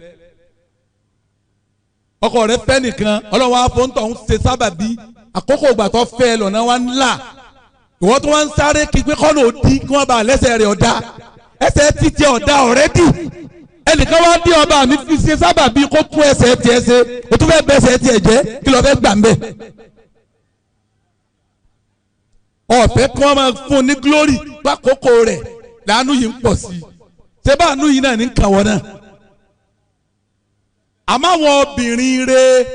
Ọkọ rẹ̀ fẹ́ nìkan ọlọ́wọ́ afọ́ntọ̀ ń ṣe sábàbí àkókò ìgbà tó fẹ́ lọ́nà wa ńlá ìwọ́n tó wá ń sáré kí pé kọ́nà òdì kí wọ́n bá lẹ́sẹ̀ rẹ̀ ọ̀dà ẹsẹ̀ títí ọ̀dà ọ̀rẹ́dì ẹnìkan wá dé ọba mi fi ṣe sábàbí kó tún ẹsẹ̀ tiẹ̀ ṣe o tún fẹ́ bẹ́sẹ̀ tiẹ̀ jẹ́ kí lọ́ọ́ fẹ́ gbà ń bẹ̀. Ọ̀fẹ́ kí wọ́n máa fún ní glory lákòókò rẹ̀ làánú yìí ń pọ̀ sí i ṣé bá àánú yìí náà ní kàn wọ́n náà. Àmọ́ àwọn obìnrin rẹ̀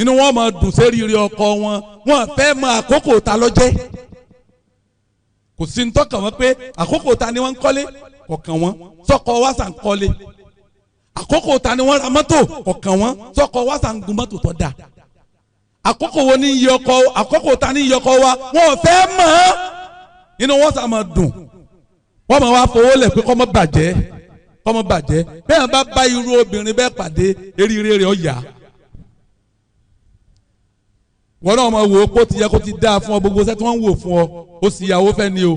inú wọn máa dùn sérí rí ọkọ wọn wọn fẹ́ mọ àkókò ta lọ́jẹ́ kò sí ní tọ́kàn wọn pé àkókò ta ni wọ́n ń kọ́lé kọ̀ọ̀kan wọn sọ́kọ wá sà ń kọ́lé àkókò ta ni wọ́n ra mọ́tò kọ̀ọ̀kan wọn sọ́kọ wá sà ń gun mọ́tò tó dáa àkókò wo ni iye ọkọ àkókò ta ni iye ọkọ wa wọn fẹ́ mọ̀ ọ́ inú wọn sà máa dùn wọ́n máa wá fowó lẹ̀ pé kó má bàjẹ́ kó má bàjẹ́ bẹ́ẹ̀ bá bá irú obìnrin bẹ́ẹ̀ pàdé eríire rẹ̀ ọ̀yà wọn náà máa wò ó kó ti yẹ kó ti dáa fún ọ gbogbo sẹ́ tí wọ́n ń wò fún ọ ó sì yàwó fẹ́ ni o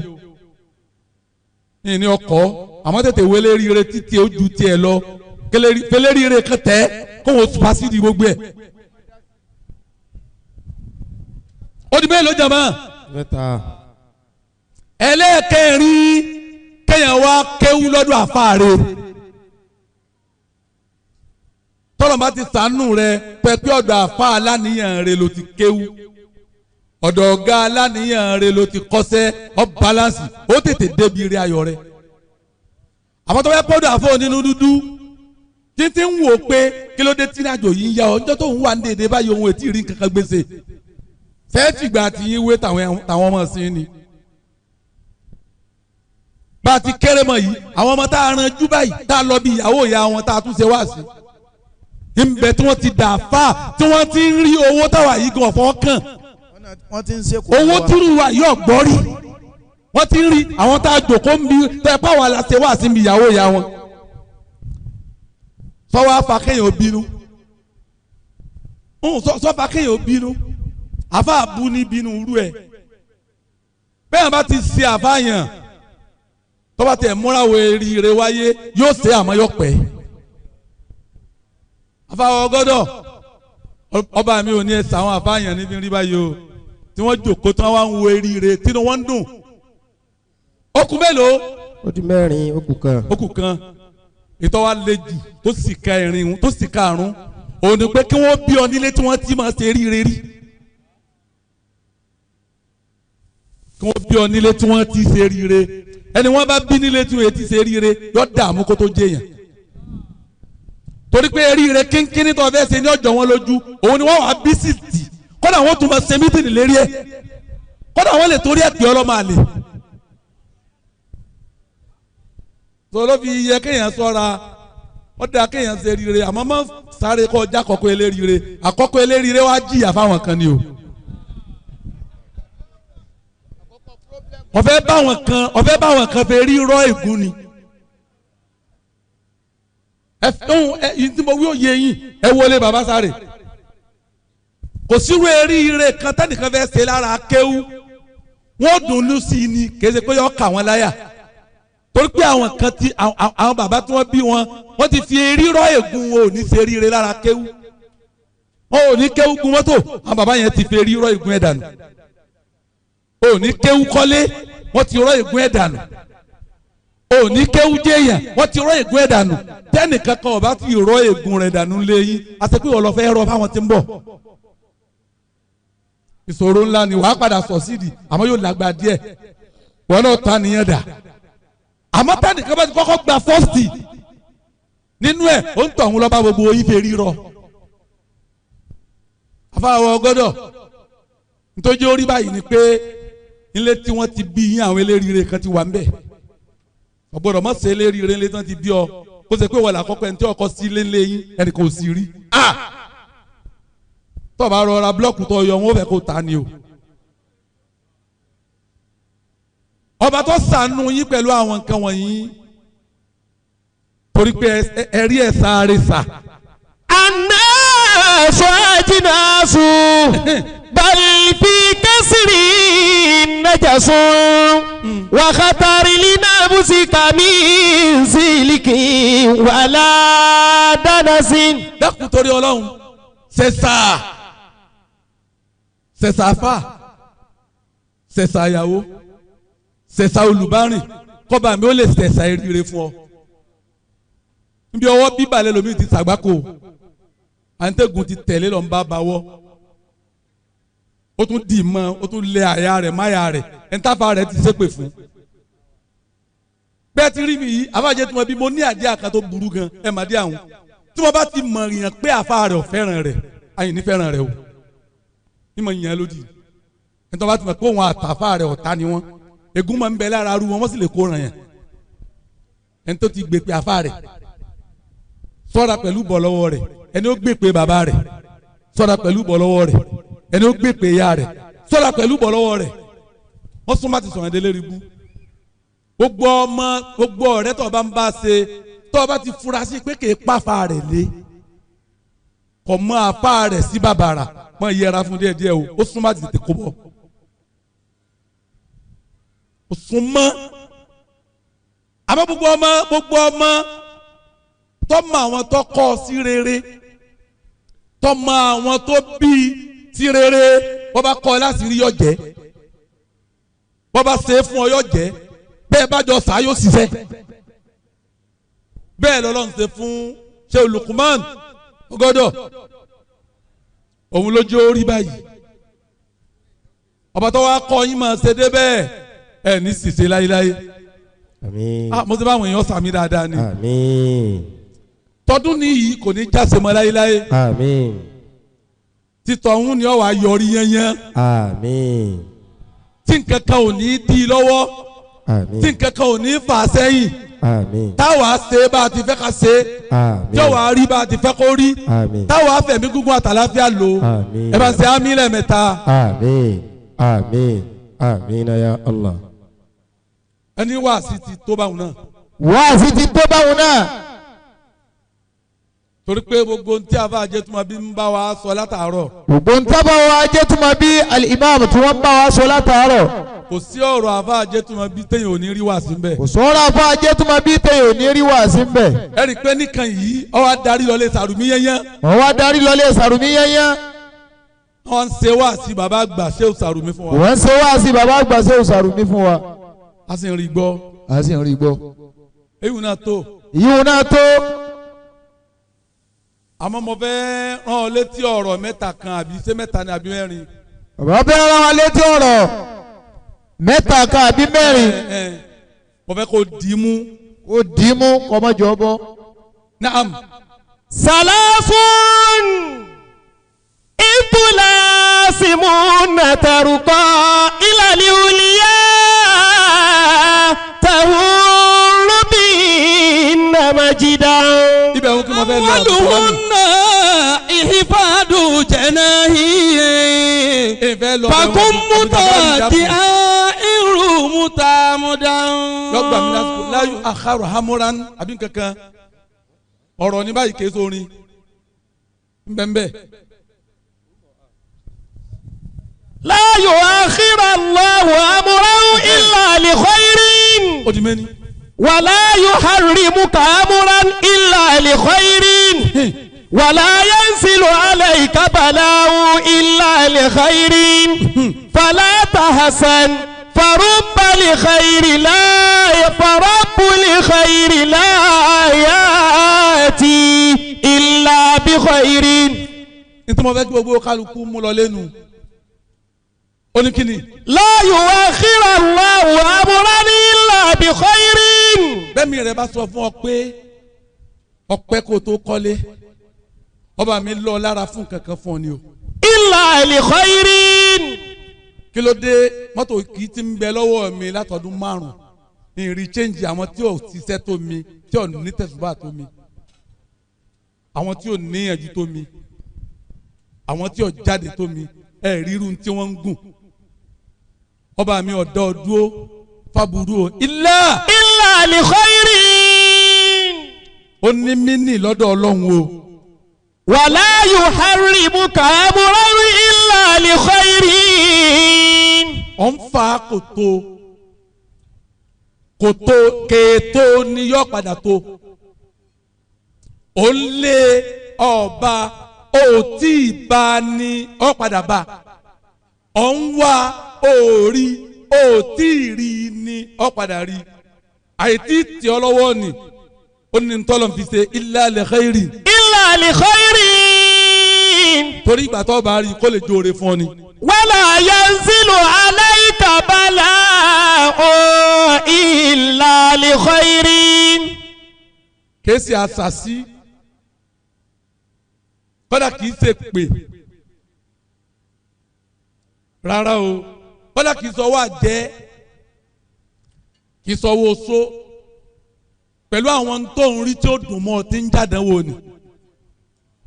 ní ọkọ àmọ́ tètè wọlé ríire títí ó ju tiẹ̀ lọ fẹlẹ́ ríire kan tẹ́ kó wọ́n supasídìí gbogbo ẹ̀. Ó di mélòó jàmá? Mẹ́ta. Ẹlẹ́ẹ̀kẹrin kéèyàn wá kéwú lọ́dọ̀ àfáàrẹ. Tọ́lọ̀ bá ti sànú rẹ pẹ̀pẹ́ ọ̀dọ̀ àfáà aláníyàn rẹ ló ti kéwú. Ọ̀dọ̀ ọ̀gá aláníyàn rẹ ló ti kọ́sẹ́ ọ balance ó tètè débi ire ayọ̀ rẹ. Àmọ́ tó bá pọ́dọ̀ àfọ́ onínú dúdú títí ń wò pé kí ló dé tí ìrìnàjò yìí ń yá ọ ọjọ́ tó ń wà ní dèdè báyìí ohun ètí ìrìn kankan gbèsè. Fẹ́ẹ́ àti yín wé tàwọn ọmọ sí ni. Bá a ti kéré mọ̀ yìí àwọn ọmọ tá a ranjú báyìí tá a lọ bí ìyàwó ìyá wọn tá a tún ṣe wá sí. Ńbẹ tí wọ́n ti dà fà tí wọ́n ti ń rí owó táwa yìí gan ọ̀fọ́ kàn. Owó tírú wa yóò gbọ́ rí. Wọ́n ti ń rí àwọn tá a jòkó ń bi tẹ́ pàwọn aláṣẹ wá sí ìyàwó ìyá wọn. Sọ́wọ́ afa kéèyàn bínú. Sọ́fà kéèyàn bínú. Àfa bu ní bínú rú ẹ. Bẹ́ẹ̀ bá ti ṣe àfa yàn tó bá tẹ̀ múra wo eré wáyé yóò ṣe àmọ́ yóò pẹ́. Àfa ọgọ́dọ̀ ọba mi ò ní ẹsẹ̀ àwọn àfa yàn níbi rí báyìí o tí wọ́n jòkó tí wọ́n wá ń wo eré tí wọ́n ń dùn. Ó kù mélòó? Ó di mẹ́rin, ó kù kan. Ó kù kan. Ìtọ́ wa le jù tó sì ka irin tó sì ka àrùn òun ni pé kí wọ́n bí ọ nílé tí wọ́n ti máa ṣe eríire rí. Kí wọ́n bí ọ nílé tí wọ́n ti ṣe eríire ẹni wọ́n bá bí nílé tí wọ́n ti ṣe eríire yọ dààmú kó tó jẹyàn. Torí pé eríire kínkínní tó fẹ́ ṣe ní ọjọ́ wọn lójú òun ni wọ́n wà bí sì tì kódà wọ́n tún máa ṣe mítìnì lérí ẹ̀ kódà wọ́n lè torí ẹ̀ pé ọlọ́mọ àlè. Tó ló fi yẹ kéèyàn sọ́ra ó dáa kéèyàn ṣe rire àmọ́ mọ́ sáré kọjá àkọ́kọ́ eléríire àkọ́kọ́ eléríire wá jìyà fáwọn kan ni o. Ọ̀fẹ́ báwọn kan fẹ́ rírọ́ ègún ni. Ẹ tí mo wí òye yín ẹ wọlé bàbá sáré. Kò sírú eríire kan tẹ́nìkan fẹ́ ṣe lára kéwú wọ́n dùnnú sí i ni kì í ṣe pé yọ kà wọ́n láyà. Torí pé àwọn kan ti àwọn bàbá tí wọ́n bí wọn wọ́n ti fi rírọ́ ègún wọn ò ní ṣe ríire lára kéwú wọn ò ní kéwú gun mọ́tò àwọn bàbá yẹn ti fi rírọ́ ègún ẹ̀ dànù ò ní kéwú kọ́lé wọ́n ti rọ́ ègún ẹ̀ dànù ò ní kéwú jẹ́yàn wọ́n ti rọ́ ègún ẹ̀ dànù tẹ́nìkan kan ọba ti rọ́ ègún rẹ̀ dànù léyìn àti pé ọlọ́fẹ́ rọ fáwọn tí ń bọ̀. Ìṣòro ńlá ni wàá padà sọ sídìí àmọ́ yóò lágbá díẹ̀ wọn náà ta nìyẹn dà àmọ́ tẹ́nìkan bá ti kọ́kọ́ gba fọ́ọ̀sì nínú ẹ̀ ó ń tọ̀ ń lọ́ba gbogbo ife rírọ. Afáwọ̀ ọgọ́dọ̀ nítorí orí báyìí ni pé ilé tí wọ́n ti bí yín àwọn eléríire kan ti wà ń bẹ̀. Ọ̀gbọ́dọ̀ mọ̀ sí eléríire ilé tí wọ́n ti bí ọ kó ṣe pé wọ́n là kọ́kọ́ ẹni tí ọkọ sí ilé ńlẹ̀ yín ẹnì kan ò sì rí. Tó bá rọra búlọ́ọ̀kù tó yọ wọn ó fẹ́ kó ta ni o. Ọba tó ṣàánú yín pẹ̀lú àwọn nǹkan wọ̀nyí torí pé ẹ̀rí ẹ̀ sáré sà. Àná sọ́jìnàṣù bal fi kásìrì nàjàṣù wàhátàrí línàbùsì kàmí sílíkì wàlá dánásì. Dákun torí Ọlọ́run ṣẹ̀ṣà ṣẹ̀ṣà fà ṣẹ̀ṣà ìyàwó ṣẹ̀ṣà olùbárìn kọ́ba mi ó lè ṣẹ̀ṣà eré fún ọ. Níbi ọwọ́ bíbalẹ̀ lomi ti ṣàgbákò àǹtẹ̀gùn ti tẹ̀lé lọ́n bá bawọ́ ó tún dì mọ́ ó tún lé àyà rẹ̀ máyà rẹ̀ ẹ̀ńtàfà rẹ̀ ti ṣépè fún. Bẹ́ẹ̀ ti rí mi yìí àbájẹ́ tí mo bí mo ní àdé àká tó burú gan ẹ̀ má dé àwọn tí mo bá ti mọ̀ yàn pé àfa rẹ̀ ò fẹ́ràn rẹ̀ àyìn ní fẹ́ràn rẹ̀ o ní mo yàn lódì ẹ̀ńtọ́ bá ti mọ̀ pé òun àtàfà rẹ̀ ọ̀tá ni wọ́n ègún máa ń bẹ lára arú wọn wọ́n sì lè kó ràn yàn ẹni tó ti gbè pé àfa rẹ̀ sọ́ra pẹ̀lú bọ̀ lọ́wọ́ rẹ̀ ẹni ó gbè pé bàbá rẹ̀ sọ́ra pẹ̀lú bọ̀ lọ́wọ́ rẹ̀ ẹni ó gbè pé ìyá rẹ̀ sọ́ra pẹ̀lú bọ̀ lọ́wọ́ rẹ̀ wọ́n súnmọ́ àti sọ̀rọ̀ ẹ̀dẹ́lẹ́rì bú gbogbo ọmọ gbogbo ọ̀rẹ́ tó bá ń bá ṣe tó bá ti fura sí pé kì í pàfà rẹ̀ lé kò mọ àfa rẹ̀ sí bàbàrà mọ yẹra fún díẹ̀díẹ̀ o ó súnmọ́ àti tètè kó bọ̀ ó súnmọ́ àmọ́ gbogbo ọmọ tọ́mọ àwọn tó kọ́ sí rere tọ́mọ àwọn tó bí sí rere Bọ́ bá kọ́ ọ láti rí yọ jẹ́. Bọ́ bá ṣe é fún ọ yọ jẹ́. Bẹ́ẹ̀ bá jọ sàá yóò ṣiṣẹ́. Bẹ́ẹ̀ lọ́lọ́run ṣe fún ṣé Luqman ọgọ́dọ̀. Òun ló jó rí báyìí. Ọba tó wá kọ́ yín máa ṣe dé bẹ́ẹ̀ ẹ̀ ní ṣìṣe láyéláyé. Àmín. Mo ti bá àwọn èèyàn sàmì dáadáa ni. Àmín. Tọdún nìyí kò ní jáse mọ́ láyéláyé. Àmín. Títọ̀ ọ̀hún ni ó wá yọrí yányán. Àmín. Tí nǹkan kan ò ní dí lọ́wọ́. Àmín. Tí nǹkan kan ò ní fà sẹ́yìn. Àmín. Táwa ṣe bá a ti fẹ́ ká ṣe. Àmín. Tí ó wá rí bá a ti fẹ́ kó rí. Àmín. Táwa fẹ̀mí gígùn àtàláfíà lò. Àmín. Ẹ bá ṣe àmín lẹ́ẹ̀mẹ́ta. Àmín. Àmín. Àmín ya Allah. Ẹni wáàsí ti tó báwọn náà. Wáàsí ti tó báwọn náà. Torí pé gbogbo ntí àfa Ajétúmọ̀bí ń bá wa sọ látàárọ̀. Gbogbo ntí àfa Ajétúmọ̀bí al-imam tí wọ́n bá wa sọ látàárọ̀. Kò sí ọ̀rọ̀ àfa Ajétúmọ̀bí téèyàn ò ní rí wáàsí ń bẹ̀. Kò sọ̀rọ̀ àfa Ajétúmọ̀bí téèyàn ò ní rí wáàsí ń bẹ̀. Ẹ rí i pé nìkan yìí ó wá darí lọlé Sàrùmí yẹ́nyẹ́. Ó wá darí lọlé Sàrùmí yẹ́nyẹ́. Wọ́n ń ṣe wáàsí bàbá àgbà Ṣéhù Sàrùmí fún wa. Wọ́n ń ṣe wáàsí bàbá àgbà Ṣéhù Sàrùmí fún wa. A sì ń rí gbọ́. A sì ń rí gbọ́. Èyí náà tó. Èyí náà tó. Àmọ́ mo fẹ́ rán ọ létí ọ̀rọ̀ mẹ́ta kan àbí ṣé mẹ́ta ni àbí mẹ́rin. Bàbá fẹ́ rán wa létí ọ̀rọ̀ mẹ́ta kan àbí mẹ́rin. Mo fẹ́ kó dì í mú. Kó dì í mú kọ́mọ́jọ́ bọ́. Naam. Salasun itulasimuna taruka ilali uliya tahuru binna majidan. Ibẹ̀ ń kí mo fẹ́ lọ. Wàlúhùnà ìhìfàdù jẹ̀nàhì. Fàkún múta di á irú múta múta. Lọ́gbà mi lásìkò láyò àkàrò hamuran àbí nkankan. Ọ̀rọ̀ ní báyìí kìí sórin. Nbẹ̀nbẹ̀. La yu'akhiru Allahu amran illa li khairin. Ó di mẹ́ni. Wala yuharrimuka amran illa li khairin. Wala yanzilu alayka bala'un illa li khairin. Fala tahzan farubba li khairi la farabbu li khairi la ya'ti illa bi khairin. Nítorí mo fẹ́ kí gbogbo kálukú mú lọ lẹ́nu. Ó ní kíni. La yu'akhiru Allahu amran illa bi khairin. Bẹ́ẹ̀ni rẹ̀ bá sọ fún ọ pé ọpẹ́ kò tó kọ́lé ọba mi lọ lára fún kankan fún ọ ni o. Illa li khairin. Kí ló dé mọ́tò kì í ti ń bẹ lọ́wọ́ mi látọdún márùn-ún ní rí change àwọn tí ò ṣiṣẹ́ tó mi tí ò ní tẹ̀sùbà tó mi àwọn tí ò níyànjú tó mi àwọn tí ò jáde tó mi ẹ̀ ríru tí wọ́n ń gùn ọba mi ọ̀dọ́ dúró fábùrú o ilá. Illa li khairin. Ó ní mí ní lọ́dọ̀ Ọlọ́run o. Wala yuharrimuka amran illa li khairin. Ọ̀ ń fa kòtò kòtò kèétò ni yọ padà tó. Ó ń lé ọba ó tí ì bá ní ọ padà bá. Ọ̀ ń wá òòrí ó tí ì rí ní ọ padà rí. Àìtí tí ọ lọ́wọ́ ni ó ní ntọ́lọ̀ fi ṣe illa li khairin. Illa li khairin. Torí ìgbà tó bá rí kó lè jóore fún ọ ni. Wala yanzilu alayka bala'un illa li khairin. Kèsì àṣàṣì kọ́dà kìí ṣe pè rárá o kọ́dà kìí sọ wá jẹ́ kìí sọ wo so pẹ̀lú àwọn tó ń rí tí ó dùn mọ́ ọ tí ń jàdánwò ni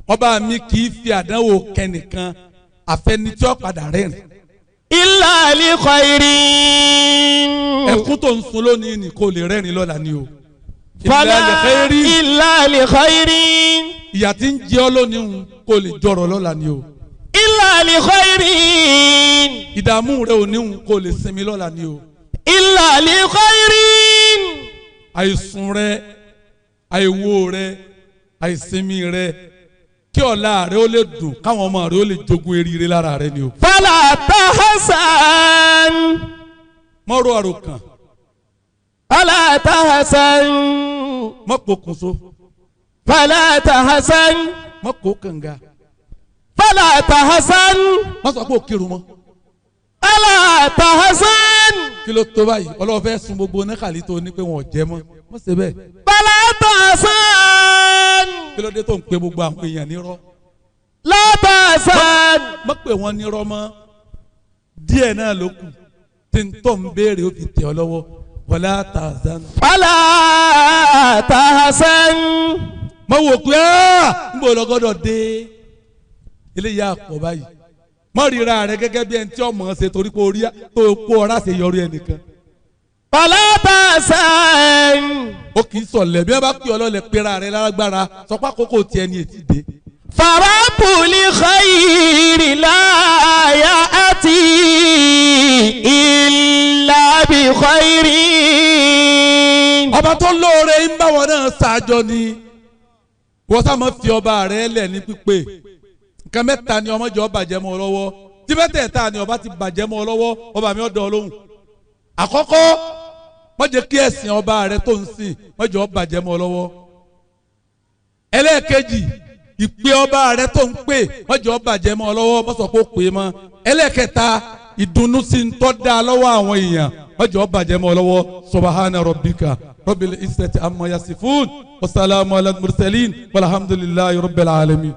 ọba mi kìí fi àdánwò kẹnìkan àfẹni tí ó padà rẹ́rìn. Illa li khairin. Ẹkún tó ń sun lónìí ni kò lè rẹ́rìn lọ́la ni o. Fala illa li khairin. Ìyà tí ń jẹ ọ́ lónìí ń kò lè jọrọ̀ lọ́la ni o. Illa li khairin. Ìdààmú rẹ ò ní ń kò lè sinmi lọ́la ni o. Illa li khairin. Àìsùn rẹ, àìwò rẹ, àìsinmi rẹ, Kí ọ̀la rẹ ó lè dùn káwọn ọmọ rẹ ó lè jogún eríire lára rẹ ni o. Fala tahzan. Mọ́rọ̀ àròkàn. Fala tahzan. Mọ́ pokùnso. Fala tahzan. Mọ́ kó kànga. Fala tahzan. Má sọ pé ó kírun mọ́. Fala tahzan. Kí ló tó báyìí? Ọlọ́wọ́ fẹ́ sun gbogbo oníkàlí tó ní pé wọn ò jẹ mọ́. Mọ́ ṣe bẹ́ẹ̀. Fala tahzan. Kí ló dé tó ń pe gbogbo àwọn èèyàn nírọ́? La tahzan. Mọ́ pé wọ́n nírọ́ mọ́. Díẹ̀ náà ló kù. Tí n tó ń béèrè ó fi tẹ̀ ọ́ lọ́wọ́. Wala tahzan. Fala tahzan. Mọ́ wò pé ń bò lọ́gọ́dọ̀ dé. Eléyà àpọ̀ báyìí. Mọ́ ríra rẹ gẹ́gẹ́ bí ẹni tí ọmọ ṣe torí pé orí tó kó ọ̀rá ṣe yọrí ẹnìkan. Fala tahzan. Ó kì í sọ̀lẹ̀ bí wọ́n bá pè ọ́ lọ́lẹ̀ pera rẹ lágbára sọ pé àkókò tiẹ̀ ni ètí dé. Farabbul khayri la ya'ti illa bi khayrin. Ọba tó lóore ń bá wọn náà ṣàjọ ni wọ́n sá máa fi ọba rẹ lẹ̀ ní pípé. Nǹkan mẹ́ta ni ọmọjọ́ bàjẹ́ mọ́ ọ lọ́wọ́. Tí mẹ́tẹ̀ẹ̀ta ni ọba ti bàjẹ́ mọ́ ọ lọ́wọ́, ọba mi ọ̀dọ̀ ọlọ́hun. Àkọ́kọ́, má jẹ́ kí ẹ̀sìn ọba rẹ tó ń sìn má jẹ́ ó bàjẹ́ mọ́ ọ lọ́wọ́. Ẹlẹ́ẹ̀kejì, ìpè ọba rẹ tó ń pè má jẹ́ ó bàjẹ́ mọ́ ọ lọ́wọ́, má sọ pé ó pè é mọ́. Ẹlẹ́ẹ̀kẹta, ìdùnnú sí ń tọ́ da lọ́wọ́ àwọn èèyàn má jẹ́ ó bàjẹ́ mọ́ ọ lọ́wọ́. Subahana rabbika rabbil izzati amma yasifun wasalamu ala mursalin walhamdulillahi rabbil alamin.